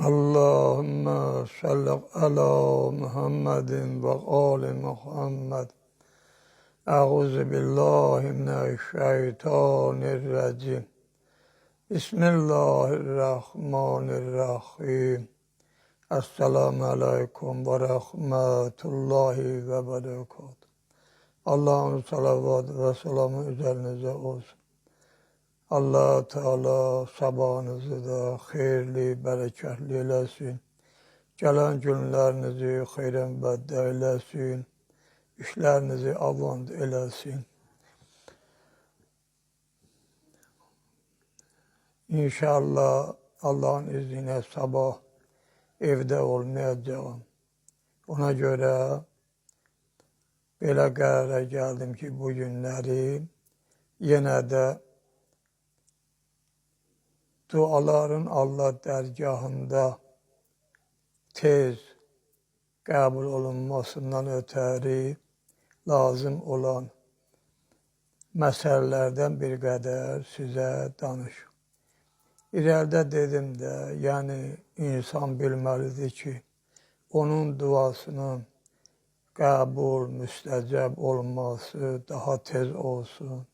Allahümme salli ala Muhammedin ve ali Muhammed. Euzu billahi mineşşeytanirracim. Bismillahirrahmanirrahim. Esselamu aleyküm ve rahmetullahi ve berekatuhu. Allah'ın salavat ve selamı üzerinize olsun. Allah Teala sabahınızı da xeyirli, bereketli eləsin. Gələn günlərinizi xeyrən bəddə eləsin. İşlərinizi avant eləsin. İnşallah Allah'ın izniyle sabah evdə olmayacağım. Ona görə belə qərara gəldim ki, bu günləri yenə də duaların Allah dərgahında tez qəbul olunmasından ötəri lazım olan məsələlərdən bir qədər sizə danışım. İrəlidə dedim də, yəni insan bilməlidir ki, onun duasının qəbul, müstəcəb olması daha tez olsun.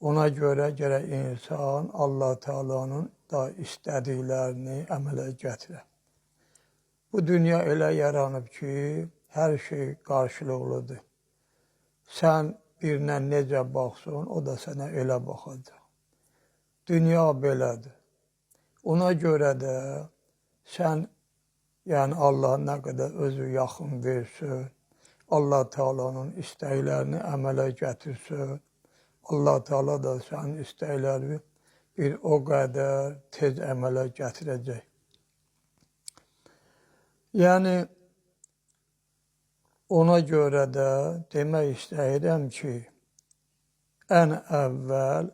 Ona görə gərək insan Allah Teala'nın da istədiklərini əmələ gətirə. Bu dünya elə yaranıb ki, hər şey qarşılıqlıdır. Sən birinə necə baxsın, o da sənə elə baxacaq. Dünya belədir. Ona görə də sən, yəni Allah nə qədər özü yaxın versin, Allah Teala'nın istəklərini əmələ gətirsin, Allah Teala da sənin istəklərini bir o qədər tez əmələ gətirəcək. Yəni ona görə də demək istəyirəm ki, ən əvvəl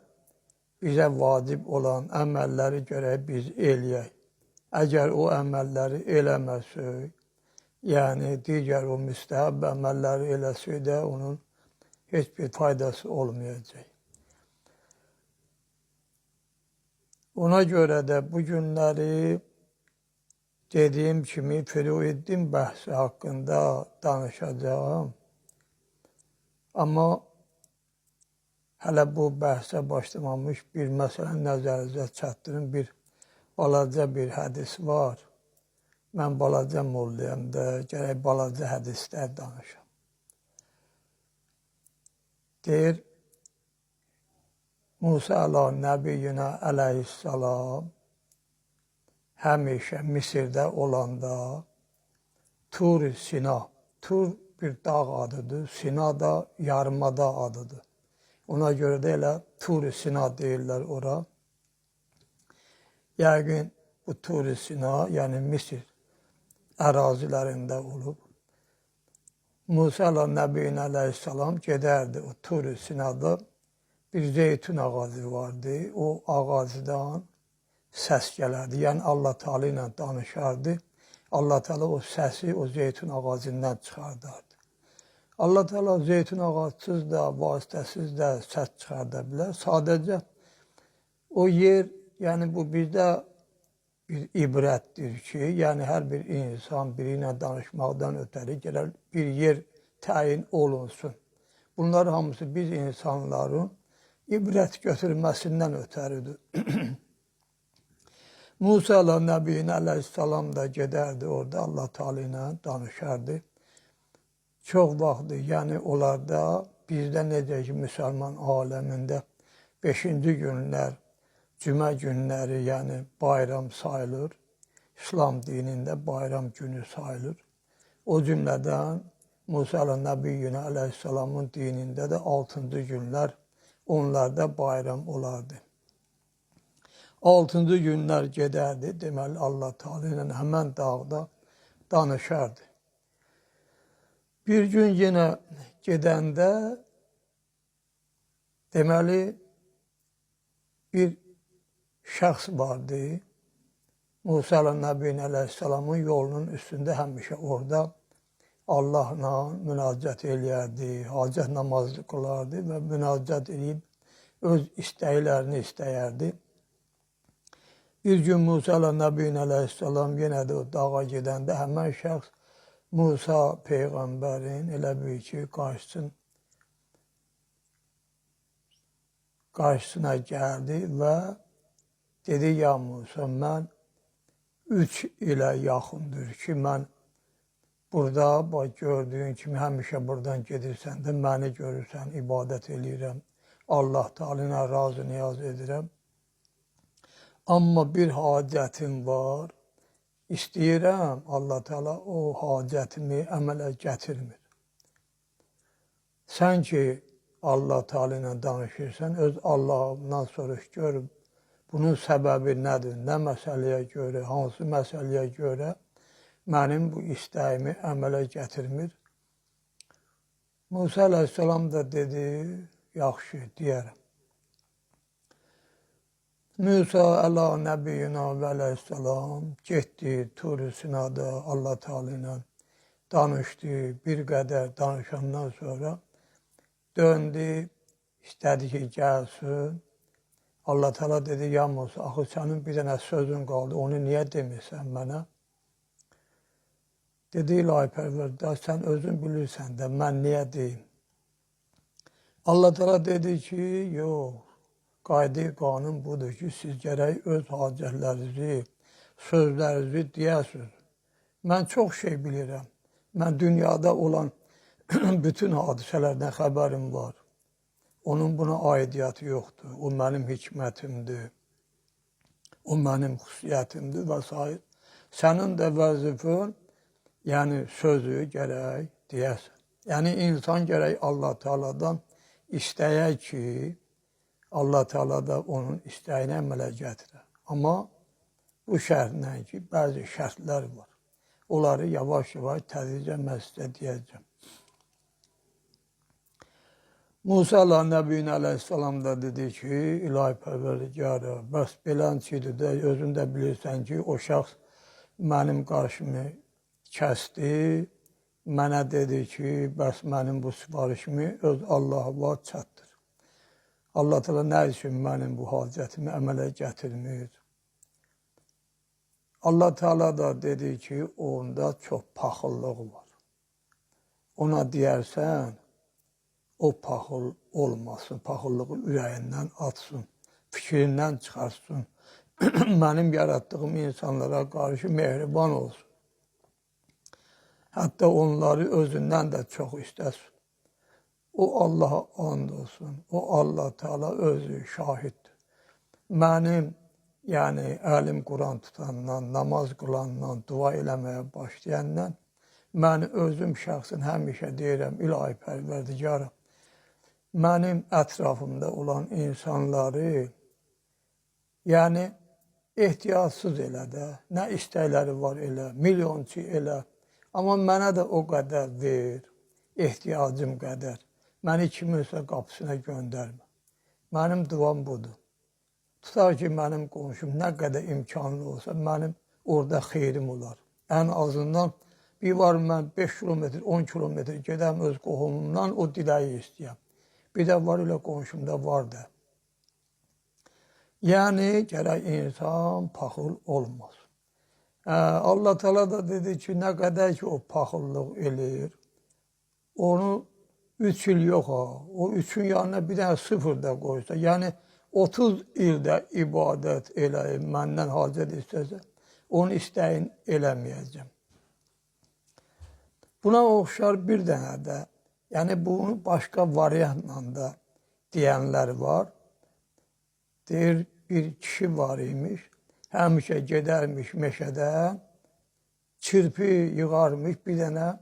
bizə vacib olan əməlləri görək biz eləyək. Əgər o əməlləri eləməsək, yəni digər o müstəhəb əməlləri eləsək də onun heç bir faydası olmayacaq. Ona görə də bu günləri dediyim kimi Füruiddin bəhsi haqqında danışacağım. Amma hələ bu bəhsə başlamamış bir məsələ nəzərinizə çatdırım. Bir balaca bir hədis var. Mən balaca molluyam da, gərək balaca hədislər danışam. Deyir, Musa əla nəbiyyünə əleyhissalam həmişə Misirdə olanda Tur Sina, Tur bir dağ adıdır, Sina da yarımada adıdır. Ona görə də elə Tur Sina deyirlər ora. Yəqin bu Tur Sina, yəni Misir ərazilərində olub. Musa əla nəbiyyünə əleyhissalam gedərdi o Tur Sinada bir zeytun ağacı vardı. O ağacdan səs gələrdi. Yəni Allah Teala ilə danışardı. Allah Teala o səsi o zeytun ağacından çıxardardı. Allah Teala zeytun ağacsız da, vasitəsiz də səs çıxarda bilər. Sadəcə o yer, yəni bu bizdə bir ibrətdir ki, yəni hər bir insan biri ilə danışmaqdan ötəri gərək bir yer təyin olunsun. Bunlar hamısı biz insanların ibrət götürməsindən ötəridir. Musa əla nəbiyyün əleyhissalam da gedərdi orada Allah Teala ilə danışardı. Çox vaxtı, yəni onlarda bizdə necə ki müsəlman aləmində 5-ci günlər, cümə günləri, yəni bayram sayılır. İslam dinində bayram günü sayılır. O cümlədən Musa əla nəbiyyün əleyhissalamın dinində də 6-cı günlər onlarda bayram olardı. 6-cı günlər gedərdi, deməli Allah Teala ilə həmən dağda danışardı. Bir gün yenə gedəndə deməli bir şəxs vardı. Musa əla nəbiyyün əleyhissalamın yolunun üstündə həmişə orada Allahla münacat eləyərdi, hacət namazı qılardı və münacat eləyib öz istəklərini istəyərdi. Bir gün Musa ilə Nəbiyyin əleyhissalam yenə də o dağa gedəndə həmən şəxs Musa peyğəmbərin elə bil ki, qarşısına gəldi və dedi, ya Musa, mən 3 ilə yaxındır ki, mən burada, bax, gördüyün kimi həmişə buradan gedirsən də, məni görürsən, ibadət eləyirəm, Allah Teala razı niyaz edirəm. Amma bir hacətim var, istəyirəm, Allah Teala o hacətimi əmələ gətirmir. Sən ki, Allah Teala ilə danışırsan, öz Allahından soruş, gör, bunun səbəbi nədir, nə məsələyə görə, hansı məsələyə görə mənim bu istəyimi əmələ gətirmir. Musa əleyhissalam da dedi, yaxşı, deyərəm. Musa əla nəbiyyina və əleyhissalam getdi Tur-i Sinada Allah Teala ilə danışdı. Bir qədər danışandan sonra döndü, istədi ki, gəlsin. Allah Teala dedi, ya Musa, axı sənin bir dənə sözün qaldı, onu niyə demirsən mənə? Dedi, ilahi pərvərdigara, sən özün bilirsən də, mən niyə deyim? Allah Teala dedi ki, yox, qayda qanun budur ki, siz gərək öz hacətlərinizi, sözlərinizi deyəsiniz. Mən çox şey bilirəm. Mən dünyada olan bütün hadisələrdən xəbərim var. Onun buna aidiyyatı yoxdur. O mənim hikmətimdir. O mənim xüsusiyyətimdir və s. Sənin də vəzifən, yəni sözü gərək deyəsən. Yəni insan gərək Allah Teala'dan istəyə ki, Allah Teala da onun istəyini əmələ gətirər. Amma bu şərtlə ki, bəzi şərtlər var. Onları yavaş-yavaş tədricən mən sizə deyəcəm. Musa əla Nəbiyyin əleyhissalam da dedi ki, ilahi pərverdigara, bəs belənçidir də, özün də bilirsən ki, o şəxs mənim qarşımı kəsdi, mənə dedi ki, bəs mənim bu sifarişimi öz Allah'a çatdır. Allah Teala nə üçün mənim bu hacətimi əmələ gətirmir? Allah Teala da dedi ki, onda çox paxıllıq var. Ona deyərsən, o paxıl olmasın, paxıllığı ürəyindən atsın, fikrindən çıxarsın, mənim yaratdığım insanlara qarşı mehriban olsun. Hətta onları özündən də çox istəsin. O Allaha and olsun, o Allah Teala özü şahiddir. Mənim, yəni əlim Quran tutandan, namaz qılandan, dua eləməyə başlayandan, mən özüm şəxsən həmişə deyirəm, ilahi pərverdigara, mənim ətrafımda olan insanları, yəni ehtiyatsız elə də, nə istəkləri var elə, milyonçu elə, amma mənə də o qədər ver, ehtiyacım qədər. Məni kiminsə qapısına göndərmə. Mənim duam budur. Tutar ki, mənim qonşum nə qədər imkanlı olsa, mənim orada xeyrim olar. Ən azından bir var mən 5 kilometr, 10 kilometr gedəm öz qohumumdan o diləyi istəyəm. Bir də var elə qonşumda var da. Yəni, gərək insan paxıl olmaz. Allah Teala da dedi ki, nə qədər ki o paxıllıq eləyir, onu 3 il yox ha, o 3-ün yanına bir dənə 0 da qoysa, yəni 30 ildə ibadət eləyib, məndən hacət istəsə, onun istəyin eləməyəcəm. Buna oxşar bir dənə də, yəni bunu başqa variantla da deyənlər var. Deyir, bir kişi var imiş, həmişə gedərmiş meşədə, çirpi yığarmış bir dənə,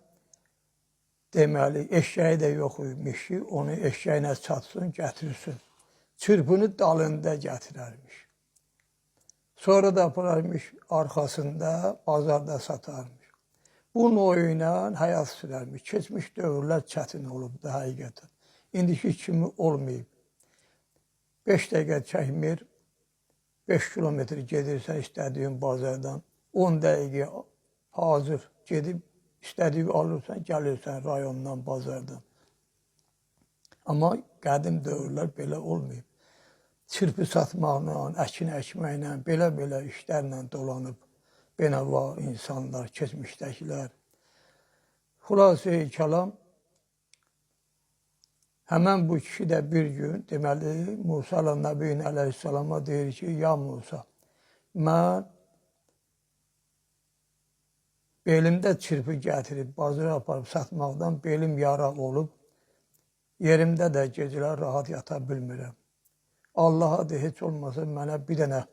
deməli, eşəyi də yox imiş ki, onu eşəyinə çatsın, gətirsin. Çırpını dalında gətirərmiş. Sonra da apararmış arxasında, bazarda satarmış. Bu növ ilə həyat sürərmiş. Keçmiş dövrlər çətin olub da həqiqətən. İndiki kimi olmayıb. 5 dəqiqə çəkmir, 5 kilometr gedirsən istədiyin bazardan, 10 dəqiqə hazır gedib istədiyi alırsan, gəlirsən rayondan, bazardan. Amma qədim dövrlər belə olmayıb. Çırpı satmaqla, əkin əkməklə, belə-belə işlərlə dolanıb benəva insanlar, keçmişdəkilər. Xülasə-i kəlam, həmən bu kişi də bir gün, deməli, Musa Nəbiyyin əleyhissalama deyir ki, ya Musa, mən belimdə çırpı gətirib, bazara aparıb satmaqdan belim yara olub, yerimdə də gecələr rahat yata bilmirəm. Allaha de, heç olmasa mənə bir dənə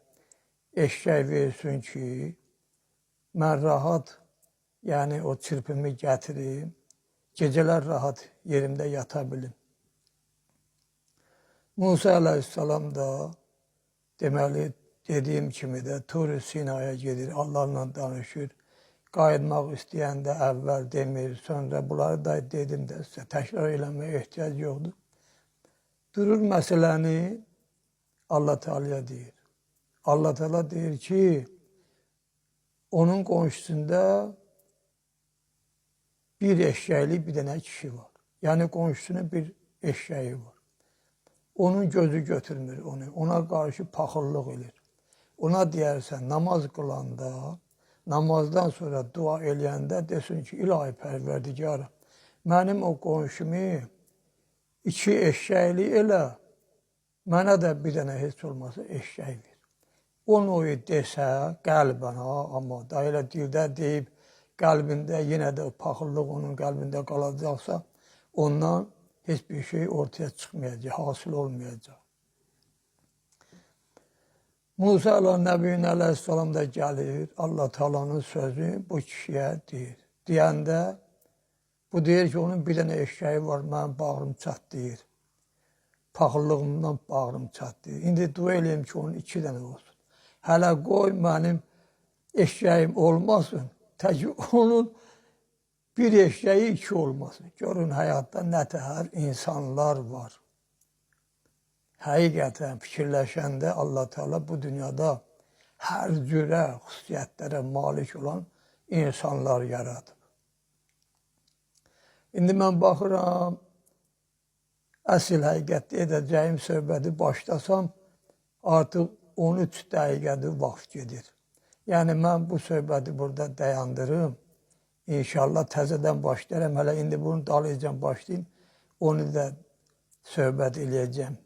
eşşək versin ki, mən rahat, yəni o çırpımı gətirim, gecələr rahat yerimdə yata bilim. Musa əleyhissalam da deməli, dediyim kimi də Tur-i Sinaya gedir, Allahla danışır. Qayıtmaq istəyəndə əvvəl demir, sonra bunları da dedim də sizə, təkrar eləməyə ehtiyac yoxdur. Durur məsələni Allah Teala'ya deyir. Allah Teala deyir ki, onun qonşusunda bir eşşəkli bir dənə kişi var. Yəni qonşusunun bir eşşəyi var. Onun gözü götürmür onu, ona qarşı paxıllıq edir. Ona deyərsən, namaz qılanda, namazdan sonra dua eləyəndə desin ki, ilahi pərverdigara, mənim o qonşumu iki eşşəkli elə, mənə də bir dənə heç olmasa eşşək ver. Onu o desə, qəlbən, ha, amma da elə dildə deyib, qəlbində yenə də o paxıllıq onun qəlbində qalacaqsa, ondan heç bir şey ortaya çıxmayacaq, hasil olmayacaq. Musa Nəbiyyin əleyhissalam da gəlir, Allah Teala'nın sözü bu kişiyə deyir. Deyəndə, bu deyir ki, onun bir dənə eşşəyi var, mənim bağrım çatlayır. Paxıllığımdan bağrım çatlayır. İndi dua eləyim ki, onun iki dənə olsun. Hələ qoy mənim eşşəyim olmasın, tək onun bir eşşəyi iki olmasın. Görün, həyatda nə təhər insanlar var. Həqiqətən fikirləşəndə Allah Teala bu dünyada hər cürə xüsusiyyətlərə malik olan insanlar yaradıb. İndi mən baxıram, əsl həqiqətdə edəcəyim söhbəti başlasam, artıq 13 dəqiqədir vaxt gedir. Yəni mən bu söhbəti burada dayandırım. İnşallah təzədən başlayaram. Hələ indi bunu dalıca başlayayım. Onu da söhbət eləyəcəm.